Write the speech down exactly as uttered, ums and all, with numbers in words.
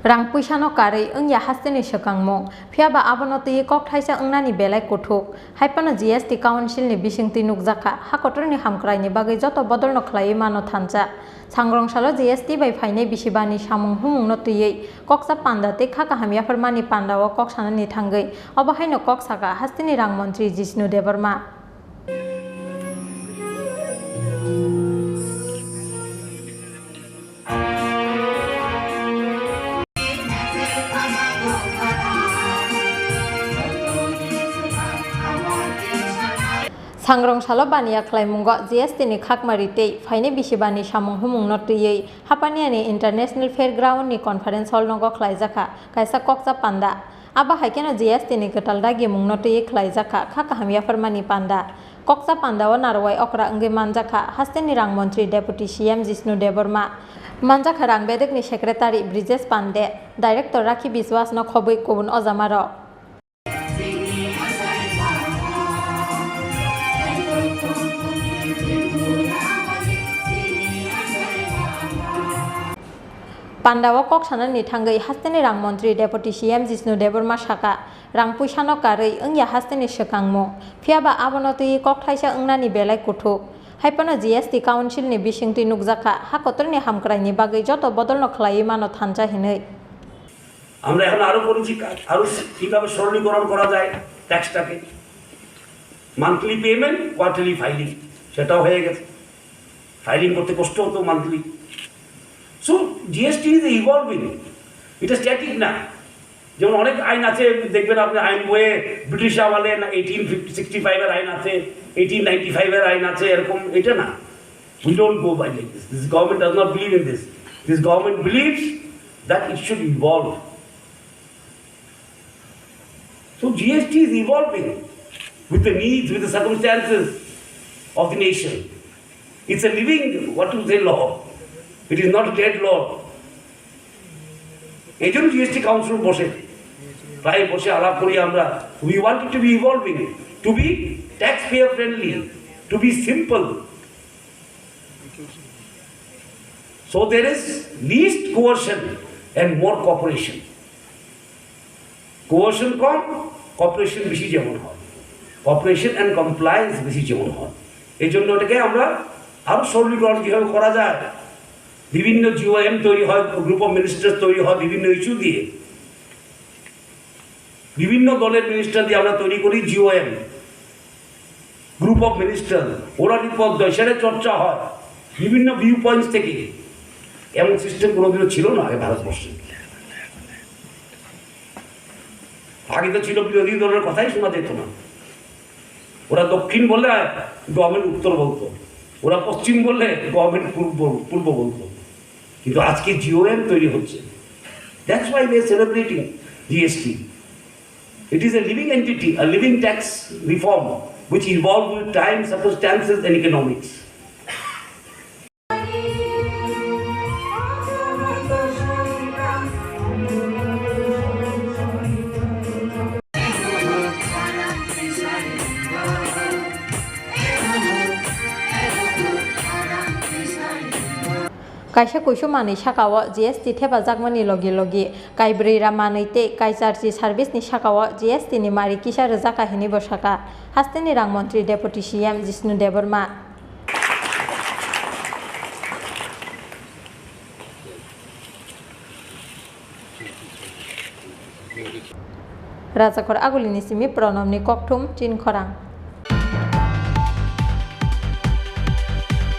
Rang puisano karwi wngya hasteni swkangmung, phiyaba abono twiwi kokthaisa wngnani belai kuthuk. Haiphano G S T Council ni bisingtwi nukjakha, ha kotorni hamkraini bagwi joto bodolno khlaiwi mano thansa. Sangrong salo G S T bai phainai bisibani samung humungno twiwi koksa panda tei kha kaham yapharmani pandao kok sanani thangwi obo haino kok saka hasteni rang montri Jishnu Debbarma. Sangrong salo baniya khlaimungo G S T ni khakmari tei phainai bisibani samung humungno twiwi Hapaniani International Fairground ni Conference Hall nogo khlaijakha kaisa koksa panda. Abo hai kheno G S T ni kwtal dagimungno twiwi khlaijakha kha kaham yapharmani panda. Koksa pandao narwai okra wngwi manjakha hasteni rang montri Deputy C M Jishnu Debbarma, manjakha rang bedekni secretary Brijesh Pande, director Rakhi Biswas no khobwi kubun ojamarok. Pandao kok sanani thangwi hasteni rang montri Deputy C M Jishnu Debbarma saka, rang puisano karwi wngya hasteni swkangmung, phiyaba abono twiwi kokthaisa wngnani belai kuthuk. Haiphano G S T Council ni bisingtwi nukjakha, ha kotorni hamkraini bagwi joto bodolno khlaiwi mano thansa hinwi. আমরা এখন আরো করেছি কাজ, আরো কিভাবে সরলীকরণ করা যায় ট্যাক্সটাকে, মান্থলি পেমেন্ট, কোয়ার্টারলি ফাইলিং, সেটাও হয়ে গেছে। ফাইলিং করতে কষ্ট হতো monthly. So GST is evolving, এটা স্ট্যাটিক না। যেমন অনেক আইন আছে, দেখবেন আপনি আইন বইয়ে ব্রিটিশ আমলে না এইটিন সিক্সটি ফাইভের আইন আছে, এইটিন নাইনটি ফাইভের আইন আছে, এরকম, এটা না। We don't go by like this. This government does not believe in this. This government believes that it should evolve. So G S T is evolving with the needs, with the circumstances of the nation. It's a living, what to say, law. It is not a dead law. এই জন্য GST council বসে, প্রায় বসে আলাপ করি আমরা। We want it to be evolving, to be taxpayer friendly, to be simple. So there is least coercion and more cooperation. কোয়ার্শন কম, কোঅপারেশন বেশি যেমন হয়, কোঅপারেশন অ্যান্ড কমপ্লায়েন্স বেশি যেমন হয়। এই জন্য এটাকে আমরা আরও সরলীকরণ কীভাবে করা যায়, বিভিন্ন জিওএম তৈরি হয়, গ্রুপ অফ মিনিস্টার্স তৈরি হয় বিভিন্ন ইস্যু দিয়ে, বিভিন্ন দলের মিনিস্টার দিয়ে আমরা তৈরি করি জিওএম, গ্রুপ অফ মিনিস্টার, ওরা রিপোর্ট দেয়, সেটা চর্চা হয় বিভিন্ন ভিউ পয়েন্টস থেকে। এমন সিস্টেম কোনোদিনও ছিল না আগে ভারতবর্ষে। আগে তো ছিল বিরোধী দলের কথাই শোনা যেত না। ওরা দক্ষিণ বললে গভর্নমেন্ট উত্তর বলতো, ওরা পশ্চিম বললে গভর্নমেন্ট পূর্ব, পূর্ব বলতো। কিন্তু আজকে জিওএম তৈরি হচ্ছে। That's why we are celebrating GST. It is a living entity, a living tax reform which evolved with time, circumstances and economics. Kaisa kuisu manwi sakao G S T thepajakmani logi logi kaibrwi ra manwi tei kaicharchi service ni sakao G S T ni mari kisa rwjakha hinwi bo sakha hasteni rang montri Deputy C M Jishnu Debbarma. Rajakhor Agulini simi Pranobni kokthum Chinkhorang.